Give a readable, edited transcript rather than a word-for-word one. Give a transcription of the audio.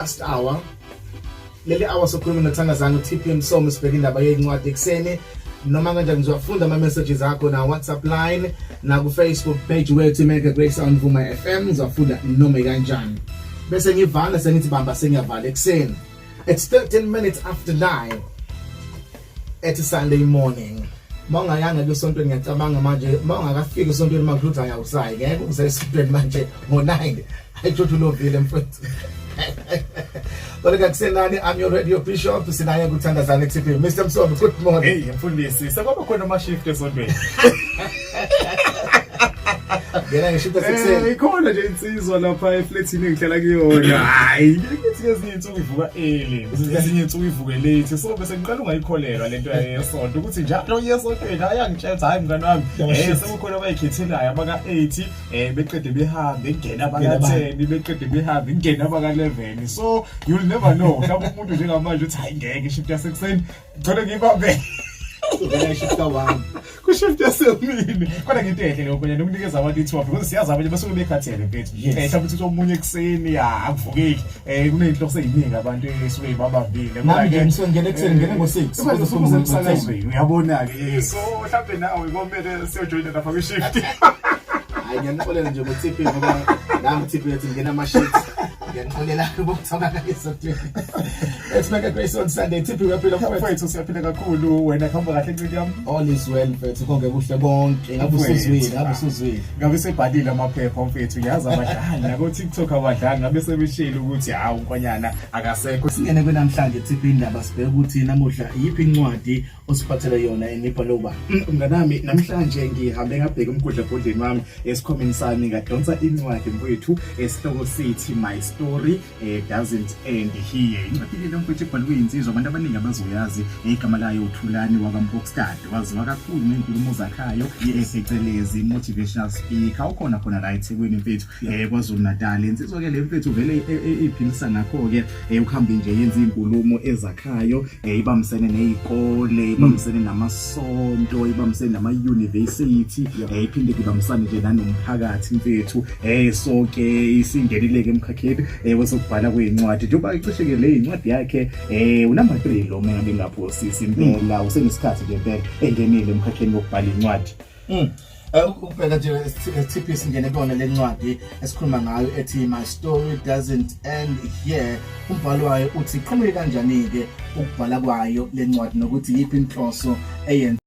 Last hour, leli hour sokhuluma noThandazani uTP Msomi, sibheka indaba yencwadi ekuseni. Noma kanjani ngizowafunda ama messages akho na WhatsApp line na ku Facebook page wethu Mega Great Sound Vuma FM. Ngizowafunda noma kanjani bese ngivala, sengithi bamba, sengiyavala ekuseni. It's 13 minutes after 9 at Sunday morning. Mawungayanga kusontweni, ngiyacabanga manje mawungakafiki esontweni makuthi ayawusayi, ngeke uze esontweni manje ngo9. Ayitsho ulovile, mfowethu. Kodwa kusenani, I'm your radio bishop, sinaye kuThandazane TP. Mr Msomi, good morning. Hey mfundisi, sekwaba khona ama shift esontweni. Ngena ngeshift esekuseni. Ikhona nje insizwa lapha eflatini engihlala kuyona. Hayi, ngithi ngezinye insuku ivuka early, ezinye insuku ivuke late. So bese ngiqala ungayikholelwa lento yesonto ukuthi njalo uyesontweni ayangitshela, hayi mngani wami, sekukhona abayikhethelayo abaka 8, beqede behambe, ngena abaka 10, beqede behambe, ngena abaka 11. So you'll never know. Mhlawumbe umuntu njengamanje uthi, hayi ngeke, shift yasekuseni ngicela ngiyibambe. Ngena shift ka1. Kushift yasemini, kodwa ngento enhle leyo kwenye nokunikeza abantu ithuba, because siyazi abanye basuke bekhathele, mfethu. Mhlawumbe uthi omunye ekuseni akuvukeki, kuney'nhloso ey'ningi abantu esuke babambile. Nami nje ngisuke ngene ekuseni, ngene ngo-6. Manje usuke emsakazweni, uyabona-ke, so mhlawumbe nawe komele siyojoyina lapha kwi-shift. Hayi, ngiyanixolela nje ngo-TP ngoba nami TP ethi ngena ama-shift. Ngiyanixolela ukuthoka esontweni. Let's make a great on Sunday. TP, uyaphila, mfowethu? Mfowethu, siyaphila kakhulu. Wena, kuhamba kahle, nciki yami? All is well, mfethu, konke kuhle konke. Ngabe usuzwile, ngabe usuzwile. Ngabe sebhalile amaphepha, mfethu. Yazi abadlali nako-TikTok, abadlali ngabe sebeshilo ukuthi hawu, uNkwanyana akasekho. Singene kwenamhlanje, TP, indaba sibheke ukuthi namuhla iyiphi incwadi osiphathele yona enibhalwe uba. Mnganami, namhlanje ngihambe ngabheka umgudlabhodleni wami esikhwameni sami, ngadonsa incwadi, mfowethu, esihloko sithi "My Story Doesn't End Here". Incwadi le, mfowethu, ebhalwe insizwa abantu abaningi abazoyazi, igama layo uThulani wakaMpokstad, waziwa kakhulu ngey'nkulumo zakhayo, phecelezi motivational speaker, ukhona khona la eThekwini, mfethu, KwaZulu Natal. Insizwa ke le, mfethu, vele iphilisa ngakho-ke ukuhambe nje yenza iy'nkulumo ezakhayo, ibambisene ney'kole, ibambisene namasonto, ibambisene nama-university, iphinde ibambisane nje nanomphakathi, mfethu. So ke isingenile-ke emkhakheni wesokubhala kwey'ncwadi, njengoba cishe-ke le incwadi yakhe unumber 3 lo, uma ngabe ngaphosisi impela. Usenesikhathi nje impela engenile emkhakheni wokubhala incwadi. Ukubheka nje TP, singene kuyona le ncwadi esikhuluma ngayo ethi "My Story Doesn't End Here". Umbhalo wayo uthi qhamuke kanjani ke ukubhala kwayo le ncwadi nokuthi yiphi inhloso eyenza